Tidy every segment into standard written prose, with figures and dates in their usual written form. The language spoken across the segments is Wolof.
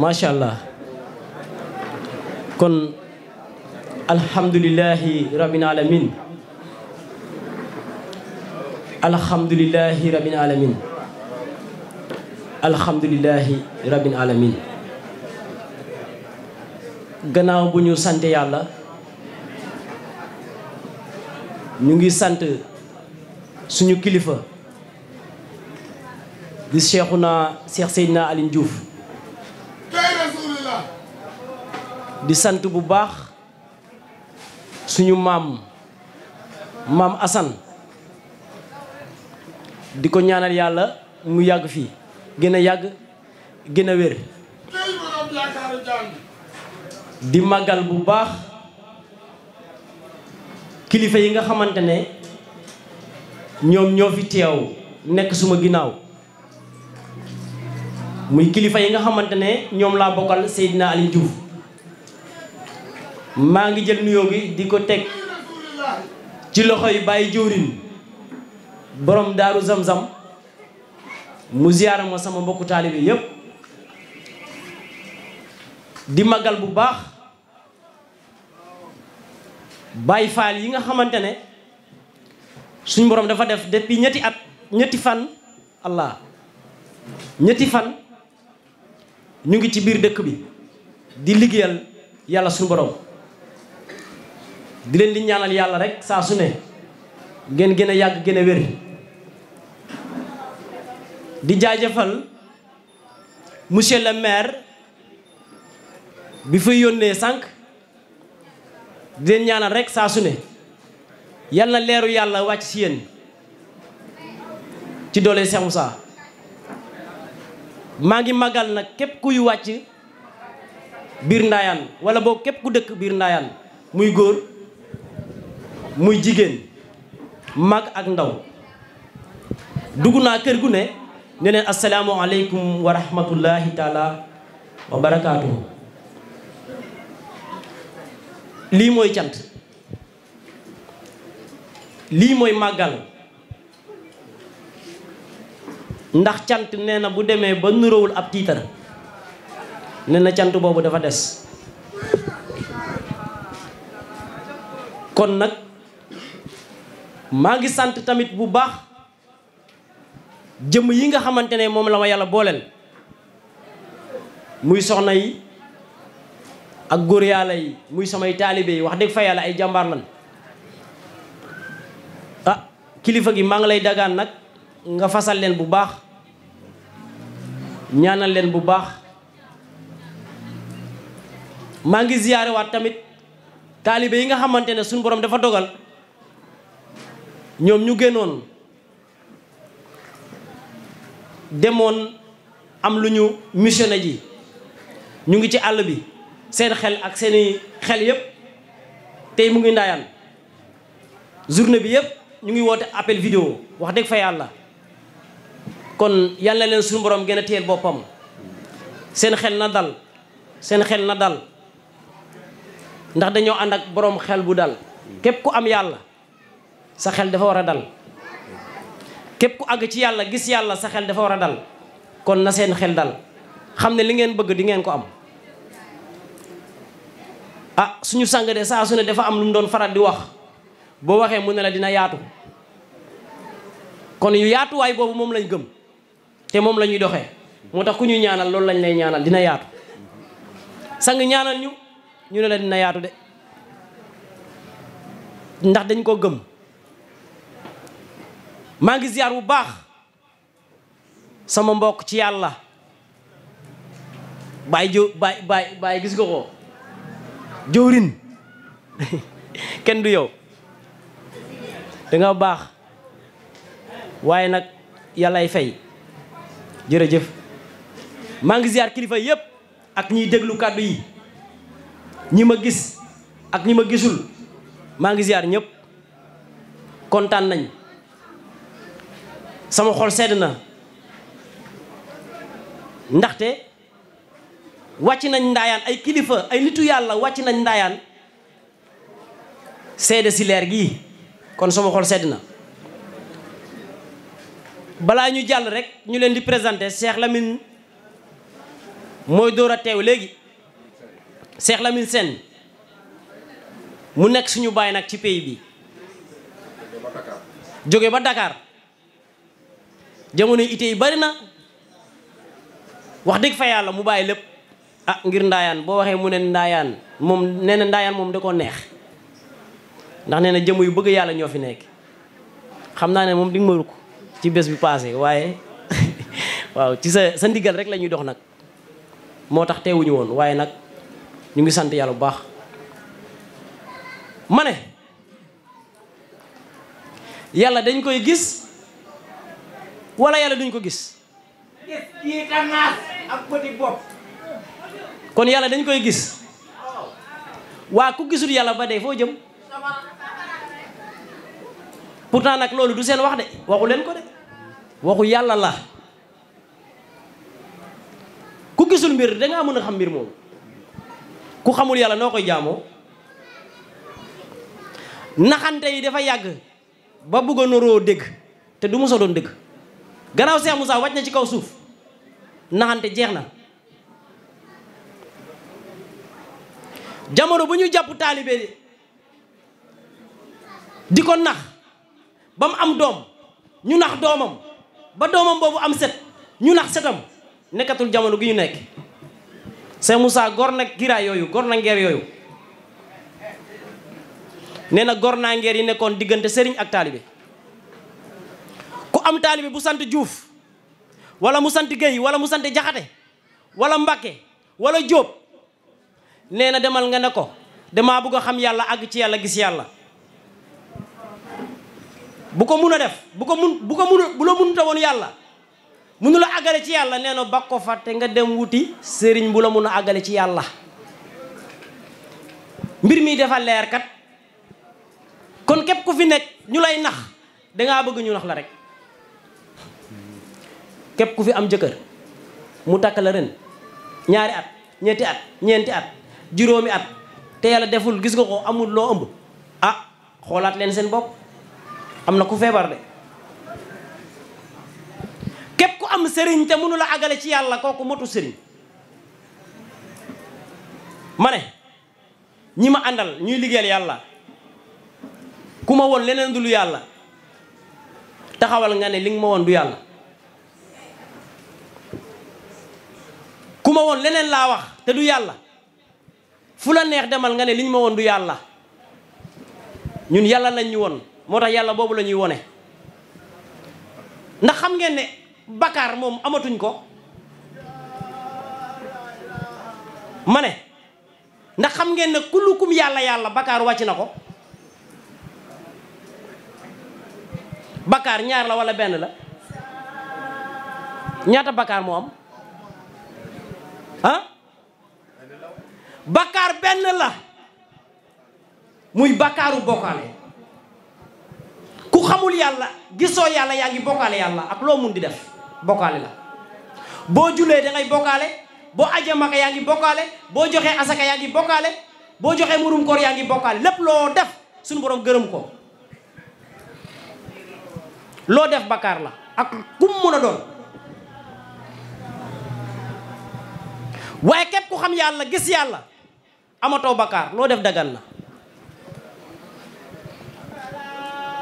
macha allah kon alhamdulillahi rabbil alamin alhamdulillahi rabbil alamin alhamdulillahi rabbil alamin gannaaw bu ñu sant yàlla ñu ngi sant suñu kilifa di Cheikhuna Cheikh Seydina Aline Diouf di sant bu baax suñu maam Assane di ko ñaanal yàlla mu yàgg fii gën a yàgg gën a wér di màggal bu baax kilifa yi nga xamante ne ñoom ñoo fi teew nekk suma ginnaaw muy kilifa yi nga xamante ne ñoom laa bokkal Seydina Aline Diouf maa ngi jël nuyoo gi di ko teg ci loxo yi bàyyi jëwriñ borom daaru Zamzam mu ziyaara ma sama mbokku taalibe yépp di màggal bu baax Baay Faal yi nga xamante ne suñ borom dafa def depuis ñetti fan ñu ngi ci biir dëkk bi di liggéeyal yàlla suñu borom di leen di ñaanal yàlla rek saa su ne ngeen gën a yàgg gën a wér di jaajëfal monsieur le maire bi fay yónnee sànq di leen ñaanal rek saa su ne yal na leeru yàlla wàcc ci yéen ci doole Cheikh Moussa maa ngi màggal nag képp kuy wàcc biir Ndayane wala boog képp ku dëkk biir Ndayane muy góor muy jigéen mag ak ndaw dugg naa kër gu ne ne leen asalaamualeykum wa rahmatullahi taala wa barakaatuhu lii mooy cant lii mooy màggal ndax cant nee na bu demee ba nuróowul ab tiitar nee na cant boobu dafa des kon nag maa ngi sant tamit bu baax jëmm yi nga xamante ne moom la ma yàlla booleel muy soxna yi ak góor yàlla yi muy samay taalibe yi wax dëgg fa yàlla ay jàmbaar lan kilifa gi maa ngi lay dagaan nag nga fasal leen bu baax ñaanal leen bu baax maa ngi ziyaare waat tamit taalibe yi nga xamante ne suñu borom dafa dogal ñoom ñu génnoon demoon am lu ñu missionné ji ñu ngi ci àll bi seen xel ak seeni xel yépp tey mu ngi Ndayane journée bi yépp ñu ngi woote appel vidéo wax dëgg fa yàlla kon yal na leen suñu borom gën a téyel boppam seen xel na dal seen xel na dal ndax dañoo ànd ak borom xel bu dal képp ku am yàlla sa xel dafa war a dal képp ku àgg ci yàlla gis yàlla sa xel dafa war a dal kon na seen xel dal xam ne li ngeen bëgg di ngeen ko am suñu sang de saa su ne dafa am lu mu doon faral di wax boo waxee mu ne la dina yaatu kon yu yaatuwaay boobu moom lañ gëm te moom la ñuy doxee moo tax ku ñuy ñaanal loolu lañ lay ñaanal dina yaatu sang ñaanal ñu ne la dina yaatu de ndax dañ ko gëm maa ngi ziar bu baax sama mbokk ci yàlla baay gis nga ko jëwrin kenn du yow danga baax waaye nag yàllaay fay jërëjëf maa ngi ziar kilifa yépp ak ñiy déglu kàddu yi ñi ma gis ak ñi ma gisul maa ngi ziar ñëpp kontaan nañ sama xol sedd na ndaxte wàcc nañ Ndayane ay kilifa ay nitu yàlla wàcc nañ Ndayane seede si leer gii kon sama xol sedd na balaa ñu jàll rek ñu leen di présenter Cheikh Lamine mooy door a teew léegi Cheikh Lamine Sène mu nekk suñu baay nag ci pays bi jóge ba Dakar jamono ité yi bari na wax dëgg fa yàlla mu bàyyi lépp ngir ndaayaan boo waxee mu ne ndaayaan moom nee na ndaayaan moom da koo neex ndax nee na jëmm yu bëgg yàlla ñoo fi nekk xam naa ne moom di nga ma rukk ci bés bi passé waaye waaw ci sa ndigal rek la ñuy dox nag moo tax teewuñu woon waaye nag ñu ngi sant yàlla bu baax ma ne yàlla dañ koy gis wala yàlla duñ ko gis kon yàlla dañ koy gis waa ku gisul yàlla ba dee foo jëm pourtant nag loolu du seen wax de waxu leen ko de waxu yàlla la ku gisul mbir dangaa mën a xam mbir moom ku xamul yàlla noo koy jaamoo naxante yi dafa yàgg ba bëgg a noroo dégg te du mos a doon dégg gannaaw Cheikh Moussa wàcc na ci kaw suuf naxante jeex na jamono bu ñu jàpp taalibe di ko nax ba mu am doom ñu nax doomam ba doomam boobu am set ñu nax setam nekkatul jamono gi ñu nekk Cheikh Moussa gor na giraay yooyu gor na ngeer yooyu nee na gor naa ngeer yi nekkoon diggante sëriñ ak taalibe ku am taalibe bu sant Diouf wala mu sant Guèye wala mu sant Jaxate wala Mbàkke wala Jóob nee na demal nga ne ko damaa bëgg a xam yàlla àgg ci yàlla gis yàlla bu ko mun a def bu la mënuta woon yàlla mënu la àggale ci yàlla nee na ba ko fa te nga dem wuti sëriñ bu la mun a àggale ci yàlla mbir mi dafa leer kat kon képp ku fi nekk ñu lay nax dangaa bëgg ñu nax la rek képp ku fi am jëkkër mu takk la ren ñaari at ñetti at ñeenti at juróomi at te yàlla deful gis nga ko amul loo ëmb xoolaat leen seen bopp am na ku feebar de képp ku am sëriñ te mënu la àggale ci yàlla kooku motu sëriñ ma ne ñi ma àndal ñuy liggéeyal yàlla ku ma woon leneen du lu yàlla taxawal nga ne li nga ma woon du yàlla ku ma woon leneen laa wax te du yàlla fu la neex demal nga ne liñ ma woon du yàlla ñun yàlla lañ ñu woon moo tax yàlla boobu la ñuy wone ndax xam ngeen ne bakkaar moom amatuñ ko ma ne ndax xam ngeen ne kullukum yàlla bakkaar wàcc na ko bakkaar ñaar la wala benn la ñaata bakkaar moo am bakkaar benn la muy bakkaaru bokkaale ku xamul yàlla gisoo yàlla yaa ngi bokkaale yàlla ak loo mun di def bokkaale la boo julee da ngay bokkaale boo ajee maka yaa ngi bokkaale boo joxee asaka yaa ngi bokkaale boo joxee murum koor yaa ngi bokkaale lépp loo def suñu borom gërëm ko loo def bakkaar la ak kum mun a doon waaye képp ku xam yàlla gis yàlla amatoo bakkaar loo def dagan na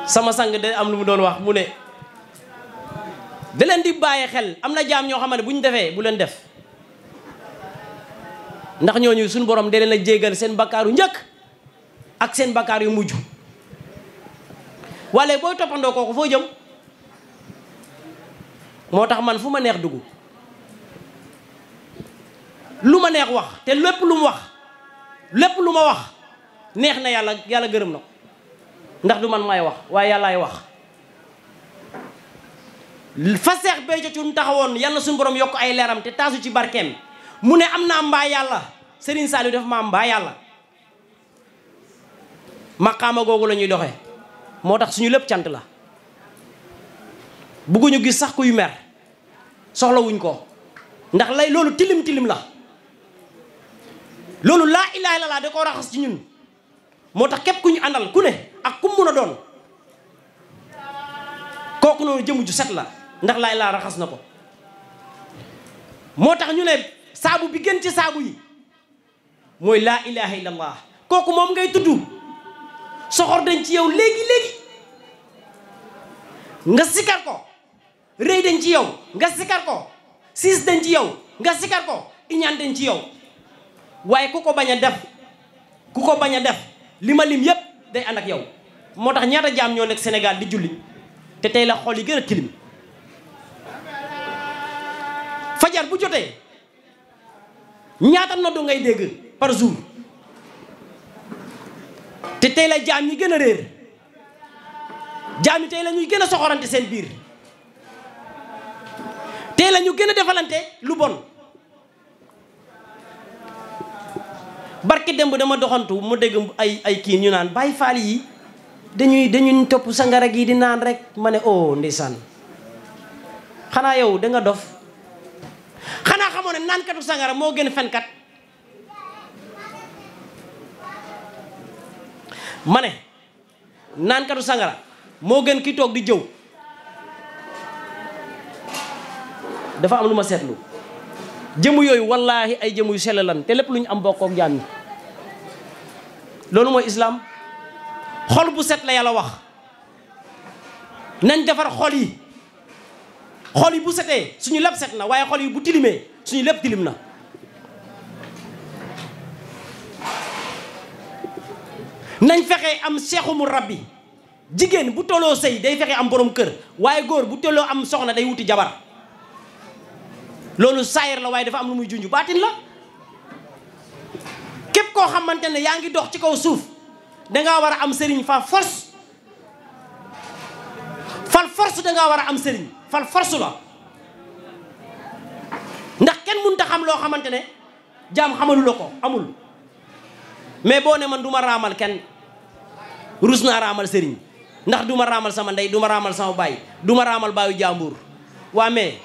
sama sang de am lu mu doon wax mu ne da leen di bàyyi xel am na jaam ñoo xam ne bu ñu defee bu leen def ndax ñooñu suñu borom da leen a jéggal seen bakkaaru njëkk ak seen bakkaar yu mujj wala booy toppandoo kooku foo jëm moo tax man fu ma neex dugg lu ma neex wax te lépp lu mu wax lépp lu ma wax neex na yàlla yàlla gërëm na ko ndax du man may wax waaye yàllaay wax fa Seex Béthio Thioune taxawoon yàlla suñu borom yokk ay leeram te taasu ci barkeem mu ne am naa mbaa yàlla Serigne Saliou def ma am mbaa yàlla maqaama googu la ñuy doxee moo tax suñu lépp cant la bugguñu gis sax kuy mer soxlawuñ ko ndax lay loolu tilim tilim la loolu laa ilaaha illallaah da koo raxas ci ñun moo tax képp ku ñu àndal ku ne ak ku mun a doon kooku noonu jëmu ju set la ndax laa ilaaha raxas na ko moo tax ñu ne saabu bi gën ci saabu yi mooy laa ilaha illallah. kooku moom ngay tudd soxor dañ ci yow léegi nga sikar ko. rëy dañ ci yow nga sikar ko. siis dañ ci yow nga sikar ko. iñaan dañ ci yow. waaye ku ko bañ a def li ma lim yépp day ànd ak yow. moo tax ñaata jaam ñoo nekk Sénégal di julli te tey la xol yi gën a tilim. fajar bu jotee ñaata noddu ngay dégg par jour te tey la jaam ñi gën a réer. jaam ñi tey la ñuy gën a soxorante seen biir. tey la ñu gën a defalante lu bon. barke démb dama doxantu mu dégg ay kii ñu naan Baay Faal yi dañuy topp sangara gi di naan rek ma ne oh ndeysaan xanaa yow da nga dof. xanaa xamoo ne naankatu sangara moo gën fenkat. ma ne naankatu sangara moo gën ki toog di jëw. dafa am lu ma seetlu jëmu yooyu wallaahi ay jëmu yu sell lan te lépp lu ñu am bokkook jaam ñi. loolu mooy islaam. xol bu set la yàlla wax nañ defar xol yi. xol yi bu setee suñu lépp set na waaye xol yi bu tilimee suñu lépp tilim na. nañ fexe am seexumu rabbi. jigéen bu tolloo sëy day fexe am borom kër waaye góor bu tolloo am soxna day wuti jabar. loolu saayir la waaye dafa am lu muy junj baatin la. képp koo xamante ne yaa ngi dox ci kaw suuf dangaa war a am sëriñ fal force. fal force dangaa war a am sëriñ fal force la. ndax kenn mënut a xam loo xamante ne jaam xamalu la ko amul. mais boo ne man du ma raamal kenn rus naa raamal sëriñ ndax du ma raamal sama ndey du ma raamal sama baay du ma raamal baayu jàmbur. waa mais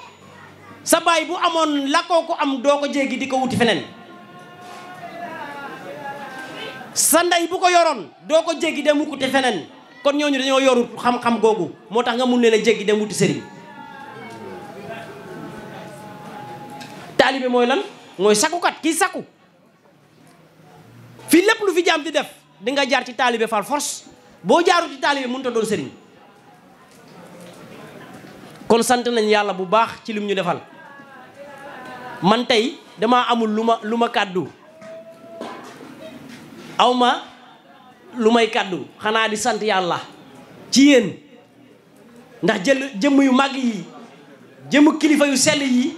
sa baay bu amoon la ko am doo ko jéggi di ko wuti feneen. sa ndey bu ko yoroon doo ko jéggi dem wuti feneen. kon ñooñu dañoo yorut xam-xam googu moo tax nga mun leen a jéggi dem wuti sëriñ. taalibe mooy lan mooy sakukat kii saku. fii lépp lu fi jaam di def di nga jaar ci taalibe fal force boo jaarut ci taalibe mënut a doon sëriñ. kon sant nañ yàlla bu baax ci lim ñu defal. man tey dama amul lu ma kàddu aw ma lu may kàddu xanaa di sant yàlla ci yéen ndax jëmm yu màgg yi jëmm kilifa yu sell yi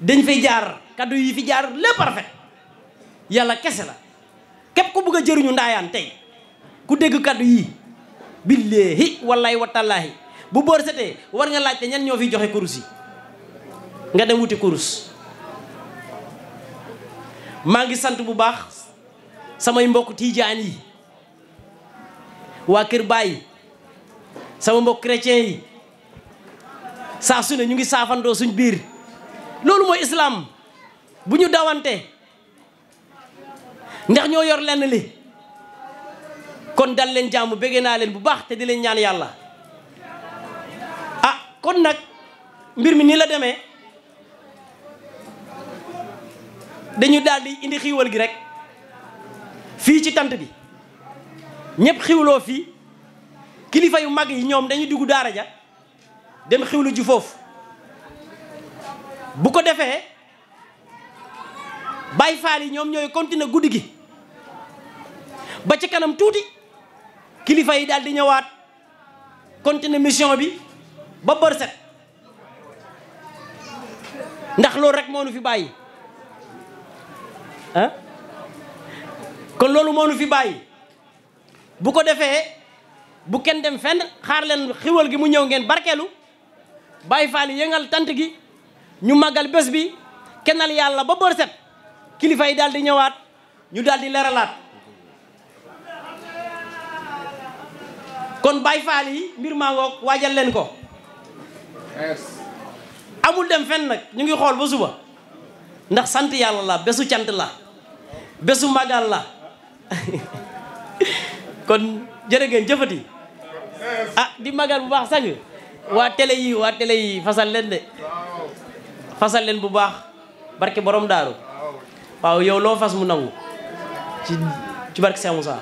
dañ fay jaar kàddu yi fi jaar lépp rafet yàlla kese la. képp ku bëgg a jëriñu ndaayaan tey ku dégg kàddu yi billaahi wallaahi watallaahi bu boor setee war nga laajte ñan ñoo fi joxe kurus yi nga dem wuti kurus. maa ngi sant bu baax samay mbokk tiijaan yi waa Kër Baay sama mbokk chrétien yi saa su ne ñu ngi saafandoo suñ biir. loolu mooy islam bu ñu dawante ndax ñoo yor lenn li. kon dal leen jàmm bëgg naa leen bu baax te di leen ñaan yàlla. kon nag mbir mi ni la demee dañu daal di indi xiiwal gi rek fii ci tant bi ñëpp xiwloo fii kilifa yu mag yi ñoom dañuy dugg daara ja dem xiwlu ji foofu. bu ko defee Baay Faal yi ñoom ñooy continuer guddi gi ba ci kanam tuuti kilifa yi daal di ñëwaat continuer mission bi ba bër set ndax loolu rek moo nu fi bàyyi ah. kon loolu moo nu fi bàyyi bu ko defee bu kenn dem fenn xaar leen xiwal gi mu ñëw ngeen barkeelu Baay Faal yi yëngal tant gi ñu màggal bés bi kennal yàlla ba bër set kilifa yi daal di ñëwaat ñu daal di leralaat. kon Baay Faal yi mbir maa ngoog waajal leen ko. amul dem fenn nag ñu ngi xool ba suba ndax sant yàlla la bésu cant la bésu màggal la kon jërë ngeen jëfati di màggal bu baax sang waa télé yi fasal leen de fasal leen bu baax barke borom daaru waaw yow loo fas mu nangu ci barke Cheikh Moussa